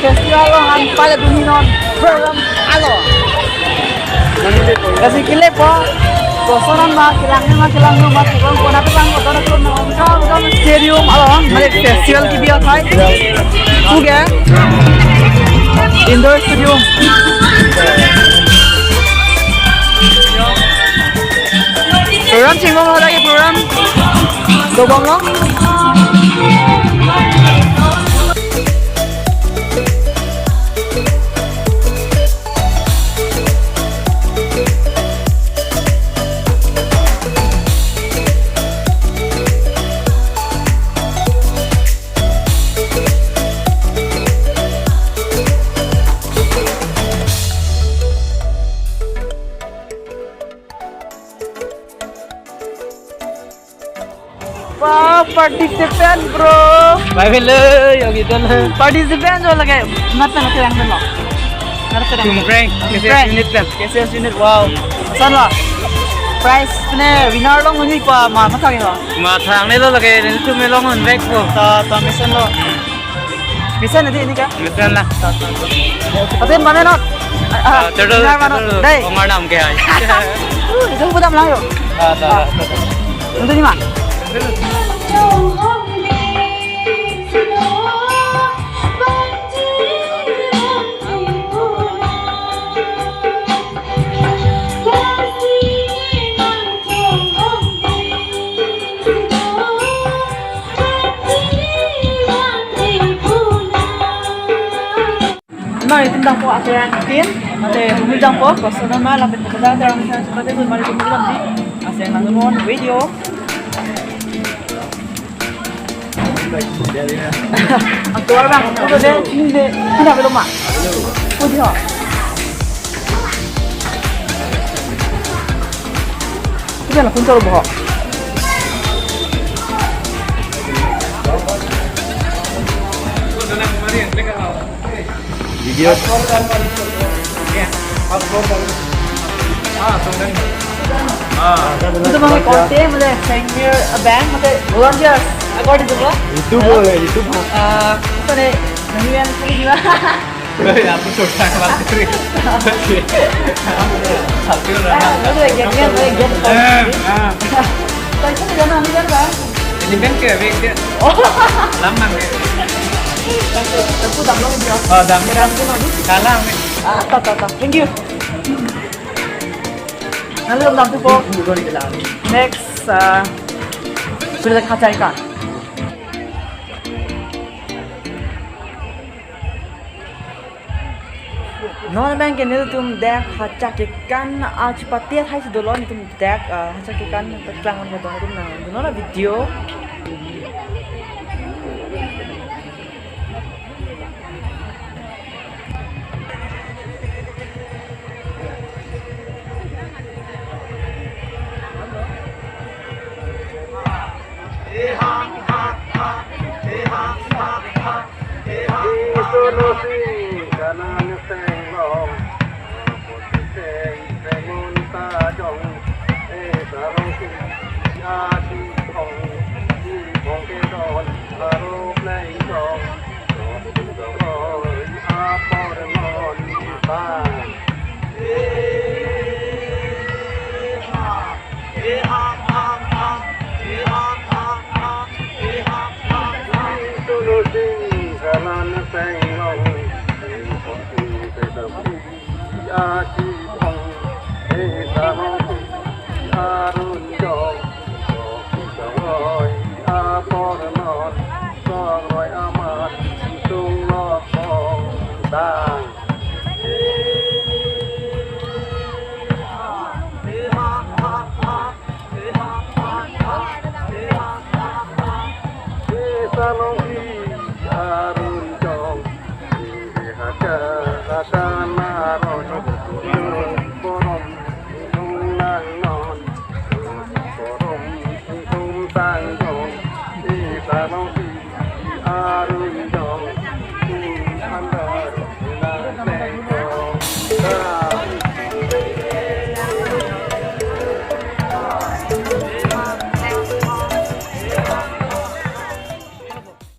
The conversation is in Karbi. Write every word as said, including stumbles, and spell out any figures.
Festival along an pale dun-i non program along. Lasi kelepo, koson ma kelang ma kelang ma kelang kona kelang kona kelang kam kam stadium along, mane festival kebi athai. Oke. Indoor stadium. Program chingbom lagi program. Dobom lo. Wah, participant, bro. Bye, hello, yogi dan. Participant jo lake, ngat ngat yang lo. Ngat yang. Tum prank, K C S unit kan. K C S unit, wow. San lo. Prize ne winner long ni pa ma mathang lo. Mathang ne lo lake, ne tum long un back ko. Ta ta mesen lo. Mesen nanti ini kah? Mesen lah. Tapi mana not? Ah, terus, terus. Dai. Ongar nam ke hai. Uh, itu pun tak melang yuk. Ah, tak, tak, tak. Nanti ni mah. Nang itum dangpo aterang tin, mate bumi dangpo, koson ma lapen kita aterang sa seperti itu mari bumi dangji. Asal nang mon video. Ang keluar bang, itu deh, sini deh, sini apa lo mak? Oh dia. Itu kan aku cari bohong. Video. Itu mane konten mane senior abang mane volunteers. Agora itu apa? YouTube boleh, YouTube. Ah, apa nih? Namian kali juga. Hei, aku sudah khawatir. Satu orang. Ah, udah, jangan, jangan, jangan. Eh, ah. Tadi kan udah nami kan, Bang? Ini kan ke, Bang, dia. Oh. Lama, Bang. Aku dam long dia. Oh, dam. Dam tu maju. Kalah, Bang. Ah, tak, tak, tak. Thank you. Lalu dam tu po. Next, uh, sudah kacai kan. Non abang ke nelitum dak Hacha Kekan, ah, chipate athai si dolo, nelitum dak, ah, Hacha Kekan paklang an bodong nelitum nangdun non video. Isonosi kanan senglong, seng sengun tajong, e sarong si asi kong, si kong ke don, arok neng jong, dong dong apor non ta.